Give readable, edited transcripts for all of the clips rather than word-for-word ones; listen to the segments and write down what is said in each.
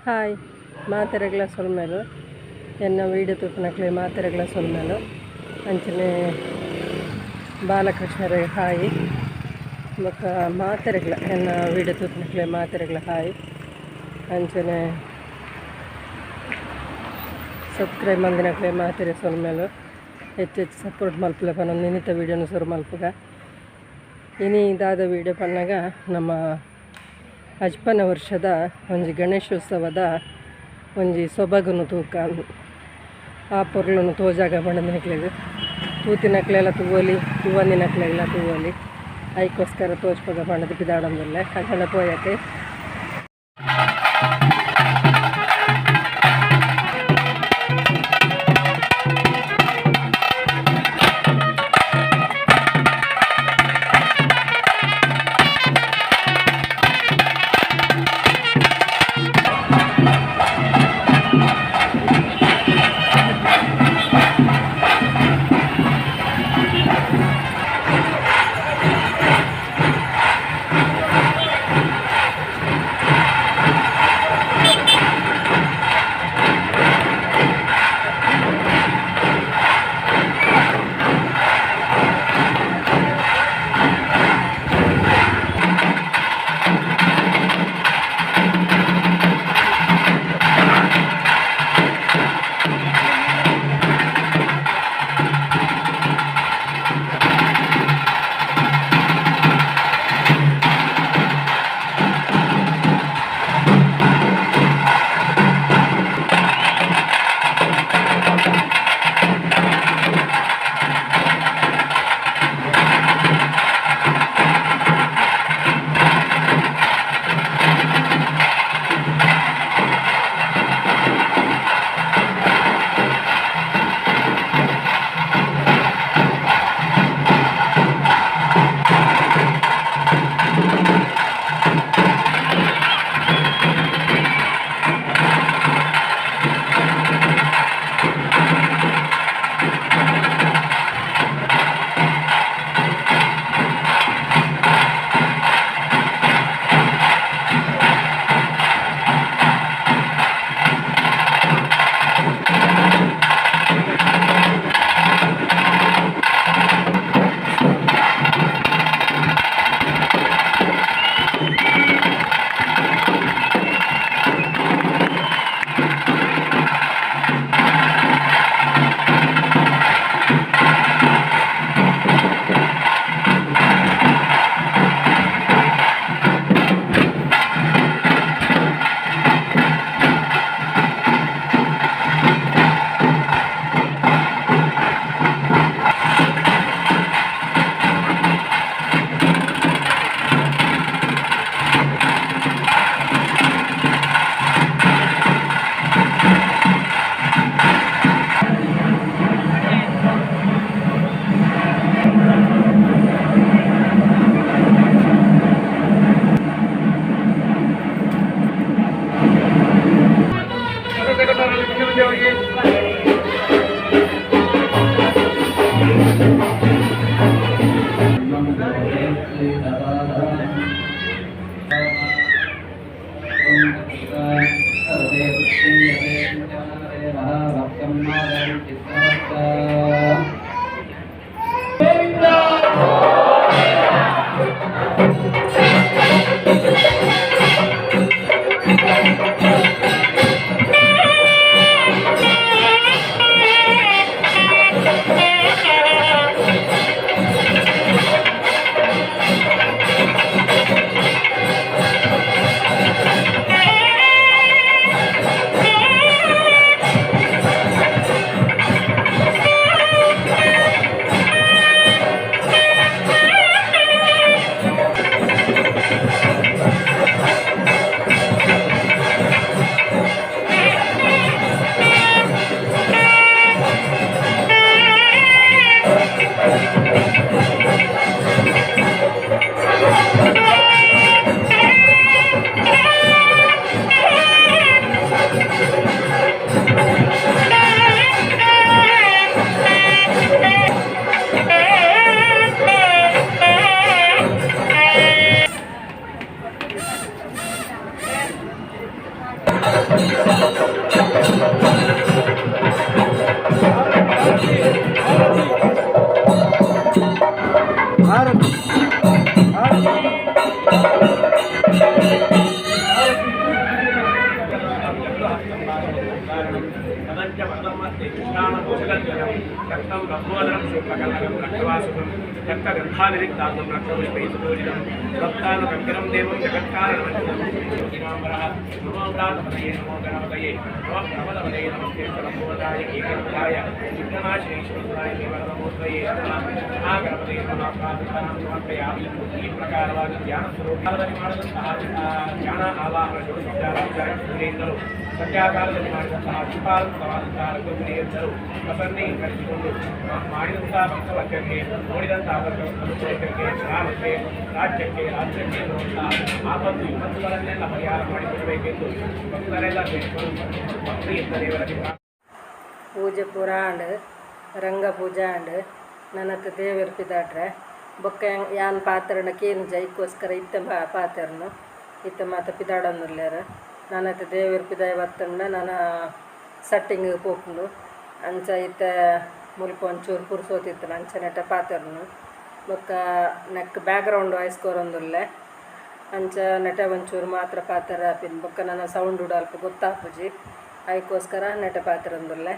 Hi ಮಾತೆರೆಗ್ಲ ಸೊಲ್ಮೆಲು. ಎನ್ನ video ತೂಪಿನಕ್ಲೆ ಮಾತೆರೆಗ್ಲ ಸೊಲ್ಮೆಲು. ಅಂಚನೆ ಬಾಲಕೃಷ್ಣರೇ ಹಾಯ್. ಬೊಕ್ಕ ಮಾತೆರೆಗ್ಲ ಎನ್ನ ವೀಡಿಯೋ ತೂಪಿನಕ್ಲೆ ಮಾತೆರೆಗ್ಲ ಹಾಯ್. ಅಂಚನೆ ಸಬ್ಸ್ಕ್ರೈಬ್ ಮಂದಿನಕ್ಲೆ ಮಾತೆರೆ ಸೊಲ್ಮೆಲು. ಹೆಚ್ಚು ಹೆಚ್ಚು ಸಪೋರ್ಟ್ ಮಲ್ಪುಲೆ ಪನೊಂದು ಇನ್ನಿತ ವೀಡಿಯೋನು ಸುರು ಮಲ್ಪುಗ. ಇನಿ ದಾದ ವೀಡಿಯೋ ಪನ್ನಗ ನಮ್ಮ ಅಜ್ಪನ ವರ್ಷದ ಒಂಜಿ ಗಣೇಶೋತ್ಸವದ ಒಂಜಿ ಸೊಬಗುನು ತೂಕ ಆ ಪೊರ್ಲುನು ತೋಜಾಗ ಪಂಡಂದಿನಕ್ಲೆಗ್ ತೂತಿನಕ್ಲೆಲ ತೂವೊಲಿ ತೂವಂದಿನಕ್ಲೆಗ್ಲ ತೂವೊಲಿ ಐಕೋಸ್ಕರ ತೋಜ್ಪಗ ಪಂಡದು ಪಿದಾಡೊಂದುಲ್ಲೆ ಅಂಚನೆ ಪೋಯತೆ. ಈ ಪ್ರಕಾರವಾಗಿ ಧ್ಯಾನ ಸ್ವರೂಪದಲ್ಲಿ ಮಾಡಿದಂತಹ ಧ್ಯಾನ ಆವಾಹನ ಷೋಡಶೋಪಚಾರ ಪೂಜೆಯಿಂದಲೂ ಸಂಧ್ಯಾಕಾಲದಲ್ಲಿ ಮಾಡಿದಂತಹ ದೀಪಾಲಂಕೃತವಾದಂತಹ ರಂಗಪೂಜೆಯಿಂದಲೂ ಪ್ರಸನ್ನೀಕರಿಸಿಕೊಂಡು ಮಾಡಿದಂತಹ ಭಕ್ತವರ್ಗಕ್ಕೆ, ನೋಡಿದಂತಹ ವರ್ಗಕ್ಕೆ, ಗ್ರಾಮಕ್ಕೆ, ರಾಜ್ಯಕ್ಕೆ ರಾಜ್ಯಕ್ಕೆ ಬರುವಂತಹ ಆಪತ್ತು ವಿಪತ್ತುಗಳನ್ನೆಲ್ಲ ಪರಿಹಾರ ಮಾಡಿಕೊಡಬೇಕೆಂದು ಭಕ್ತರೆಲ್ಲ ಬೇಡಿಕೊಂಡು ಭಕ್ತಿಯಿಂದ ದೇವರಲ್ಲಿ ಪೂಜೆ ಪೂರ ಆಂಡ್, ರಂಗ ಪೂಜೆ ಆಂಡ್. ನನತ್ ದೇವೆರ್ ಪಿದಾಡ್ರೆ ಬೊಕ್ಕ ಯಾನ್ ಪಾತೆರ್ಂಡ ಕೇನುಜ, ಐಕ್ಕೋಸ್ಕರ ಇತ್ತೆ ಪಾತೆರ್ನು. ಇತ್ತೆ ಮಾತ ಪಿದಾಡೊಂದುಲ್ಲೆರ್. ನನತ್ ದೇವೆರ್ ಪಿದಾಯಿ ಬತ್ತಂಡ ನನ ಸಟ್ಟಿಂಗ್ ಪೋಪುಂಡು. ಅಂಚ ಇತ್ತೆ ಮುಲ್ಪ ಒಂಚೂರು ಪುರ್ಸೋತಿತ್ತ್ಂಡ್, ಅಂಚ ನೆಟ ಪಾತೆರ್ನು. ಬೊಕ್ಕ ನೆಕ್ಕ್ ಬ್ಯಾಕ್ಗ್ರೌಂಡ್ ವಾಯ್ಸ್ ಕೊರೊಂದುಲ್ಲೆ. ಅಂಚ ನೆಟ ಒಂಚೂರು ಮಾತ್ರ ಪಾತೆರ ಆಪಿನ. ಬೊಕ್ಕ ನನ ಸೌಂಡ್ ಅಲ್ಪ ಗೊತ್ತಾಪುಜಿ, ಐಕ್ಕೋಸ್ಕರ ನೆಟ ಪಾತೆರೊಂದುಲ್ಲೆ.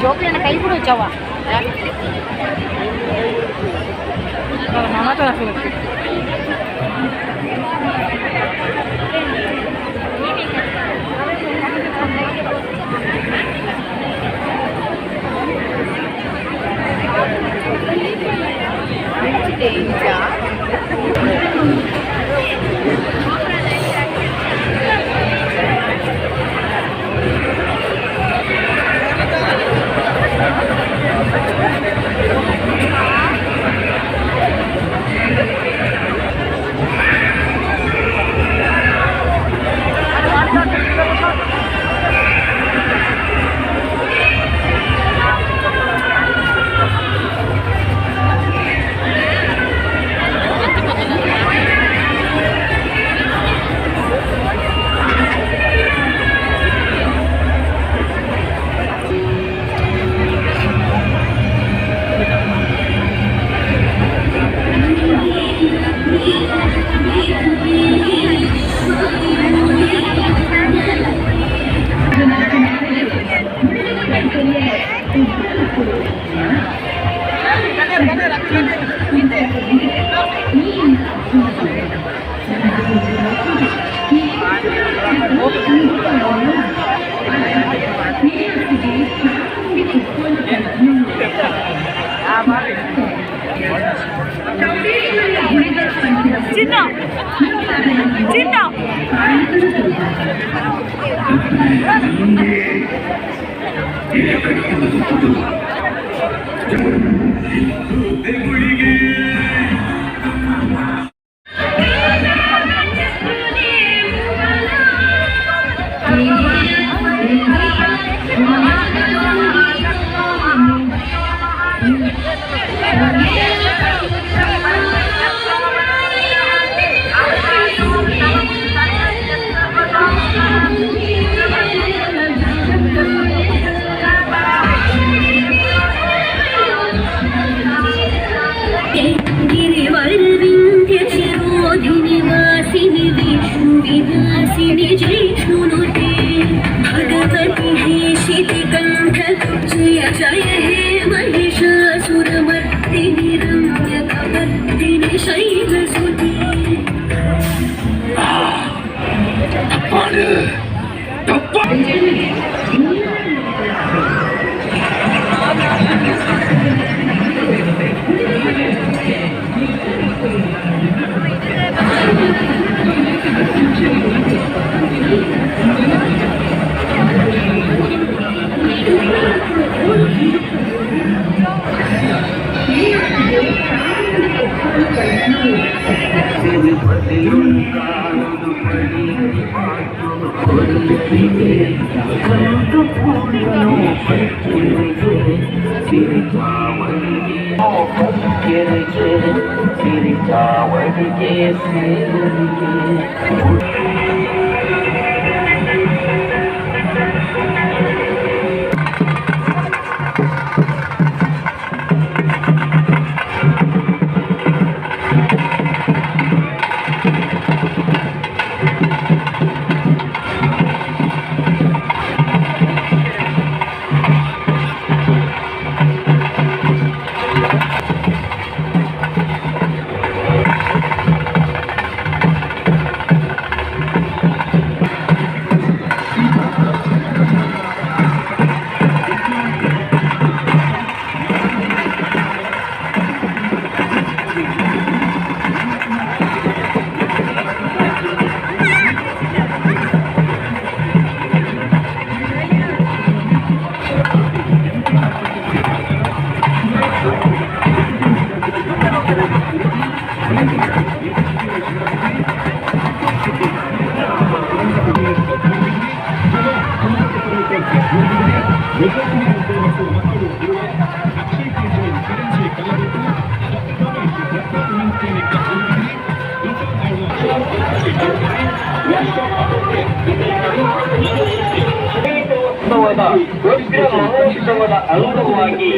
ಜೋಕ್ಲಿನ ಕೈ ಬಿಡು ಚವ್ವ ಚಿನ್ನ ಚಿನ್ನ ಉತ್ಸವದ ಅಂಗವಾಗಿ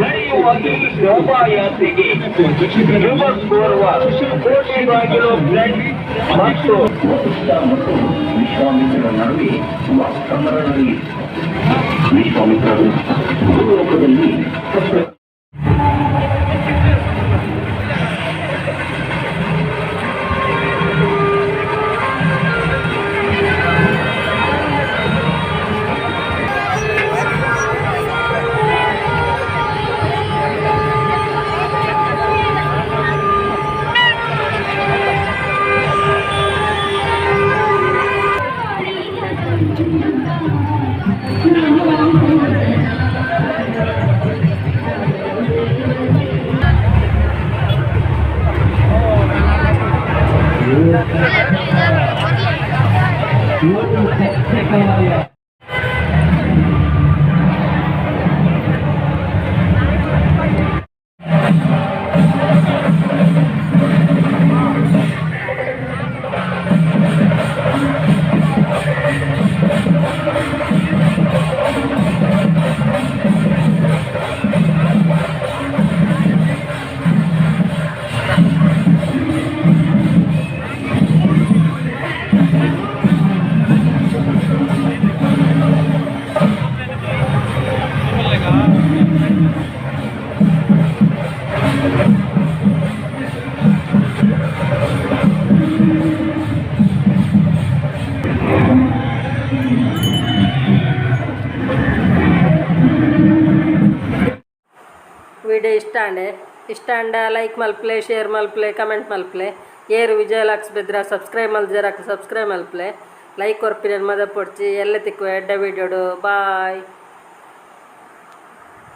ನಡೆಯುವ ಈ ಶೋಭಾಯಾತ್ರೆಗೆ ಶುಭ ಕೋರುವ ಕೋಟೆಬಾಗಿಲು ಬ್ಲಡ್ ಮತ್ತು ವಸಿಷ್ಠ ಮತ್ತು ವಿಶ್ವಾಮಿತ್ರರ ನಡುವೆ ವಾಕ್ಸಮರ ನಡೆಯಿತು. ವಿಶ್ವಾಮಿತ್ರರು ಭೂಲೋಕದಲ್ಲಿ ವಿಡಿಯೋ ಇಷ್ಟ ಅಂಡೆ ಇಷ್ಟ ಅಂಡ ಲೈಕ್ ಮಲ್ಪ್ಲೆ, ಶೇರ್ ಮಲ್ಪ್ಲೆ, ಕಮೆಂಟ್ ಮಲ್ಪ್ಲೆ. ಏರು ವಿಜಯ ಲಾಕ್ಸ್ ಬೆದ್ರ ಸಬ್ಸ್ಕ್ರೈಬ್ ಮಲ್ಜರಾಕ್ ಸಬ್ಸ್ಕ್ರೈಬ್ ಮಲ್ಪ್ಲೆ. ಲೈಕ್ ಕೊರ್ಪಿನ ಮದ ಪೊಡ್ಚಿ ಎಲ್ಲ ತಿಕ್ಕು ಎಡ್ಡ ವಿಡಿಯೋಡು. ಬಾಯ್.